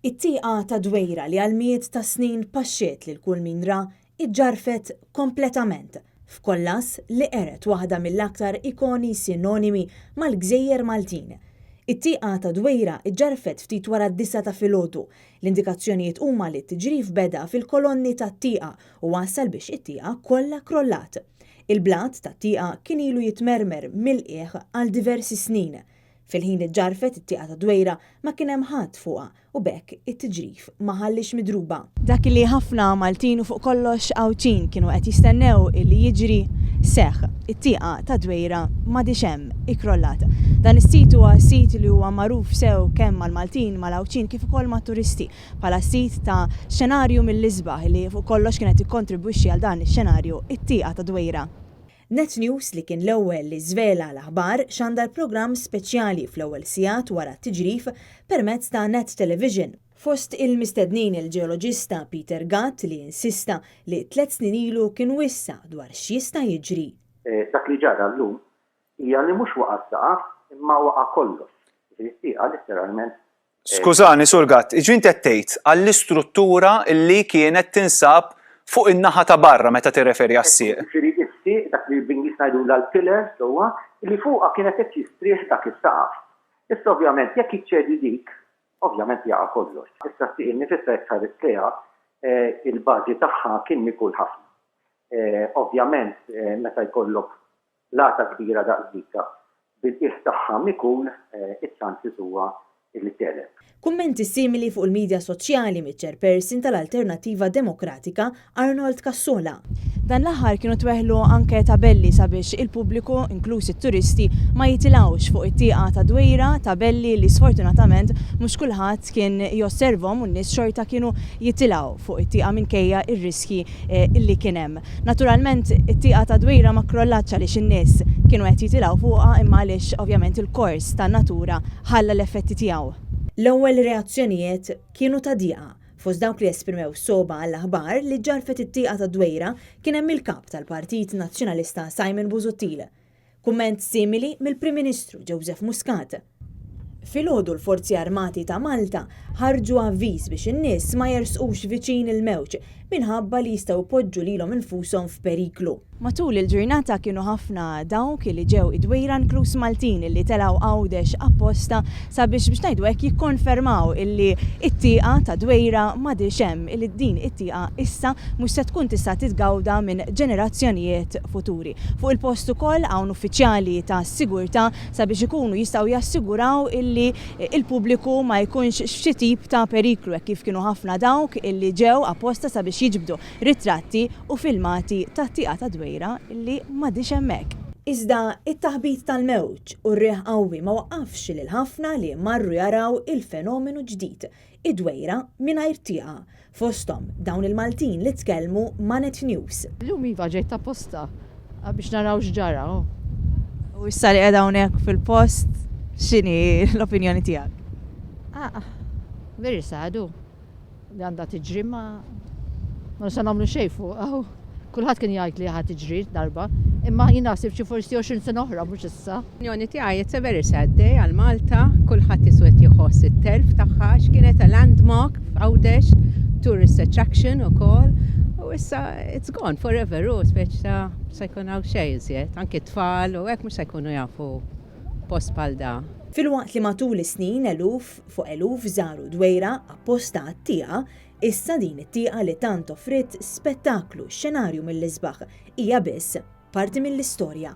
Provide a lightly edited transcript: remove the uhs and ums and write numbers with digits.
It-tieqa ta' Dwejra li għal mijiet ta' snin paxxiet lil kull min ra, iġġarrfet kompletament f'kollass li qered waħda mill-aktar ikoni sinonimi mal-gżejjer Maltin. It-tieqa ta' Dwejra ġġarrfet ftit wara d-disgħa ta' filgħodu. L-indikazzjonijiet huma li t-tiġrif beda fil-kolonni tat-tieqa u wassal biex it-tieqa kollha krollat. Il-blat tat-tieqa kien ilu jitmermer mill-qiegħ għal diversi snin. Fil-ħin li ġġarrfet it-tieqa ta' Dwejra ma kien hemm ħadd fuqha u b'hekk it-tiġrif ma ħalliex midruba. Dak li ħafna Maltin u fuq kollox Għawdxin kienu qed jistennew li jiġri, seħħ. It-tieqa ta' Dwejra m'għadhiex hemm, ikkrollat. Dan is-sit huwa sit li huwa magħruf sew kemm mal-Maltin, mal-Għawdxin kif ukoll mat-turisti bħala sit ta' xenarju mill-isbaħ li fuq kollox kienet tikkontribwixxi għal dan ix-xenarju it-tieqa ta' Dwejra. Net News li kien l-ewwel li żvela l-aħbar xandar programm speċjali fl-ewwel sigħat wara t-tiġrif permezz ta' Net Television. Fost il-mistednin il-ġeoloġista Peter Gatt li insista li tlett snin ilu kien wissa dwar x'jista' jiġri. Dak li ġara llum hija li mhux waqa' s-saqaf imma waqa' kollox. Jiġifieri t-tieqa litteralment Skużani, Sur Gatt, jiġifieri inti qed tgħid għall-istruttura li kienet tinsab fuq in-naħa ta' barra meta tirreferi għas-sieq. Jiġifieri s-sieq, dak li bl-Ingliż ngħidulha l-pillar, sewwa, li fuqha kienet qed jistrieħ dak is-saqaf. Issa ovvjament jekk iċċedi dik, ovvjament jaqa' kollox. Issa s-sieq innifisha jekk tħares lejha, il-bażi tagħha kien mikul ħafna. Ovvjament meta jkollok Lata kbira daqs dika, bil-qiegħ tagħha mikul, iċ-chances huwa li tegħleb. Kummenti simili fuq il-midja soċjali miċ-Chairperson tal-Alternattiva Demokratika, Arnold Cassola. Dan l-aħħar kienu tweħħlu anke tabelli sabiex il-pubbliku, inkluż it-turisti, ma jitilgħux fuq it-tieqa ta' Dwejra, tabelli li sfortunatament mhux kulħadd kien josservhom u n-nies xorta kienu jitilgħu fuq it-tieqa minkejja r-riskji li kien hemm. Naturalment it-tieqa ta' Dwejra ma kkrollatx għaliex in-nies kienu qed jitilgħu fuqha imma għaliex ovvjament il-kors tan-natura ħalla l-effetti tiegħu. L-ewwel reazzjonijiet kienu ta' dieqa. Fost dawk li esprimew sogħba għall-aħbar li ġġarrfet it-tieqa ta' Dwejra kien hemm il-Kap tal-Partit Nazzjonalista Simon Busuttil. Kumment simili mill-Prim Ministru Joseph Muscat. Filgħodu l-Forzi Armati ta' Malta ħarġu avviż biex in-nies ma jersqux viċin il-mewġ minħabba li jistgħu jpoġġu lilhom infushom f'periklu. Matul il-ġurnata kienu ħafna dawk li ġew id-Dwejra inkluż Maltin li telgħu Għawdex apposta sabiex biex ngħidu hekk jikkonfermaw illi t-tieqa ta' Dwejra m'għadhiex hemm, illi din it-tieqa issa mhux se tkun tista' titgawda minn ġenerazzjonijiet futuri. Fuq il-post ukoll hawn uffiċjali tas-sigurtà sabiex ikunu jistgħu jassiguraw illi l-pubbliku ma jkunx f'xi tip ta' periklu hekk kif kienu ħafna dawk illi ġew apposta sabiex jiġbdu ritratti u filmati tat-tieqa ta' Dwejra illi m'għadhiex hemmhekk. Iżda it-taħbit tal-mewġ u r-riħ qawwi ma waqqafx lil ħafna li marru jaraw il-fenomenu ġdid id-Dwejra mingħajr tieqa, fosthom dawn il-Maltin li tkellmu ma' Net News. Illum iva ġejt apposta biex naraw x'ġara. U issa li qiegħda hawnhekk fil-post, x'inhi l-opinjoni tiegħek? Ah, very sad hu. Li għandha tiġri ma ma nistgħu nagħmlu xejn fuqha. Kulħadd kien jgħid li ħa tiġri darba, imma jien naħseb xi forsi 20 sena oħra mhux issa. L-opinjoni tiegħi it's a very sad day għal Malta, kulħadd isu qed jħoss it-telf tagħha għax kienet a landmark f'Għawdex, tourist attraction ukoll, u issa it's gone forever u speċi ta' mhux se jkun hawn xejn iżjed, anki t-tfal u hekk mhux se jkunu jafu post bħal da. Filwaqt li matul is-snin eluf fuq eluf żaru Dwejra apposta għat-tieqa, Issa din it-tieqa li tant offriet spettaklu xenarju mill-isbaħ hija biss parti mill-istorja.